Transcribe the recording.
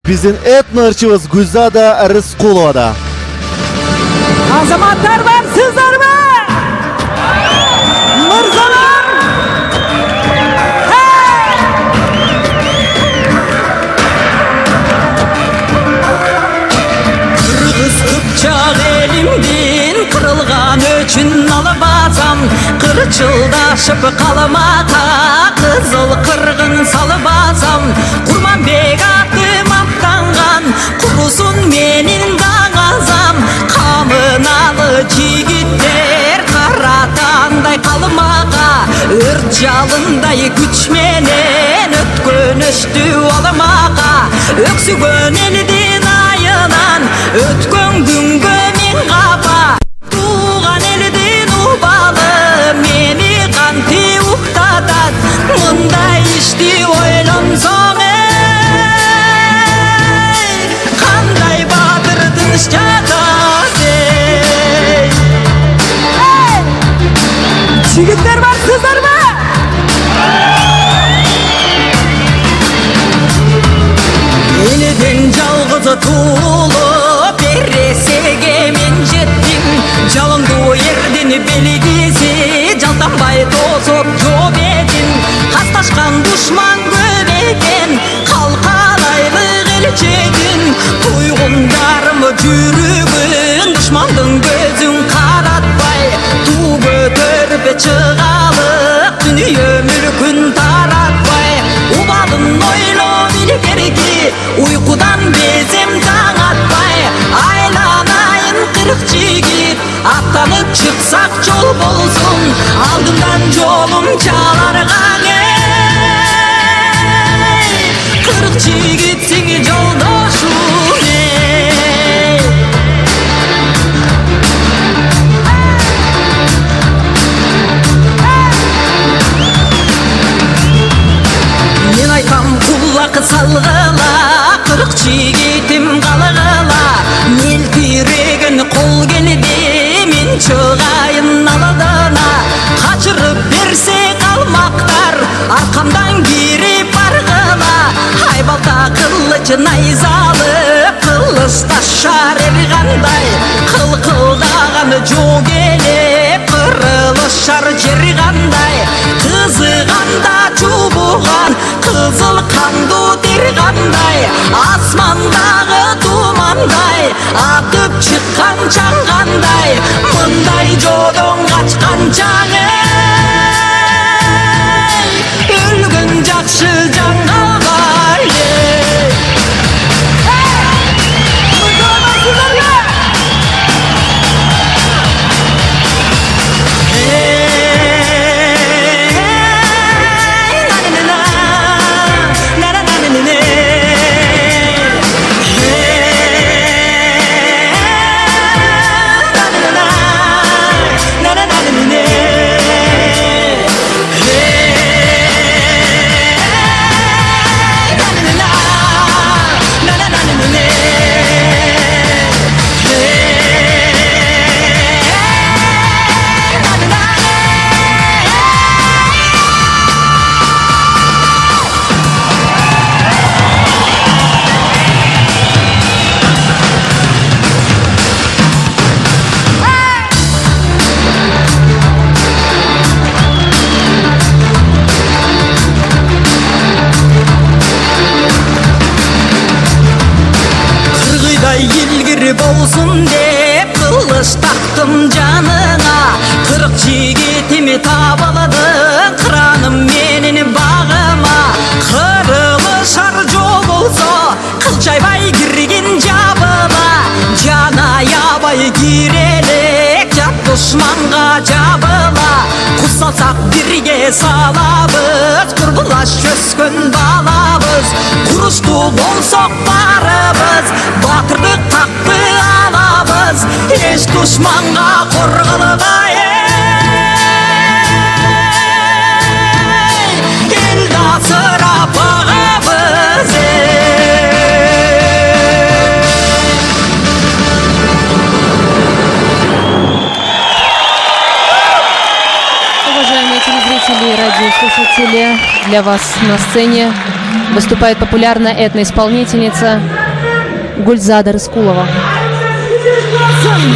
Биздин этно-ырчыбыз Гүлзада Рыскулова да. Азаматтар барсыздарбы? Мырзалар! Кыргыз кыпчак элимдин кырылган өчүн албасам, кырчылдашып калмакка кызыл кыргын салбасам, Курманбек атым аттанган, курусун менин даңазам, камыналы жигиттер кара тандай калмакка, өрт жалындай күч менен өткөн өчтү алмакка, өксүгөн элдин айынан өткөн күнгө мен капа. Тууган элдин убалы мени кантип уктатат, мындай ишти ойлонсоң, эй, кандай баатыр тынч жатат, эй. Жигиттер барсыздарбы? Элден жалгыз туулуп, бересеге мен жеттим, жалындуу эрдин белгиси, жалтанбай тосуп жооп бетин. Касташкан душман көп экен, калкалайлык эл четин, туйгундарым жүрөгүн, душмандын көзүн каратпай, туу көтөрүп чыгалык, дүнүйө мүлкүн таратпай. Убалын ойлоп илгерки уйкудан безем таң атпай, айланайын 40 жигит, аттанып чыксак жол болсун, алдымдан жолум чаларган, эй, 40 жигитсиң жолдошум, эй. Мен айтам, кулак салгыла, 40 жигитим калгыла, мелтиреген кол келди, мен чыгайын алдына, качырып берсе калмактар, аркамдан кирип баргыла, айбалта кылыч найзалы, кылычташар эр кандай, кылкылдаган жоо келип, кырылышар жер кандай, кызыганда чубуган, кызыл кандуу тер кандай, асмандагы тумандай, атып чыккан чаң кандай, мындай жоодон качкан чаң, эй, өлгөн жакшы жан калбай, эй. Мырзалар барсыздарбы? Эй, на-на-на-на, на-на-на-на-на. Эй, на-на-на-на, на-на-на-на-на. Эй, на-на-на-на, на-на-на-на-на. Эй, на-на-на. Кыргыйдай илгири болсун деп кылыч тактым жаныңа, 40 жигитим табылды, кыраным менин багыма, кырылышар жол болсо, кылчайбай киргин жабыла, жан аябай кирелик, жат душманга жабыла, куз салсак бирге салабыз, курбулаш өскөн балабыз, куруштуу болсок барыбыз, баатырдык такты алабыз, эч душманга кор кылбай, эй, элди асырап багабыз, эй. Уважаемые телезрители и радиослушатели, для вас на сцене Выступает популярная этноисполнительница Гульзада Рыскулова. Болсын!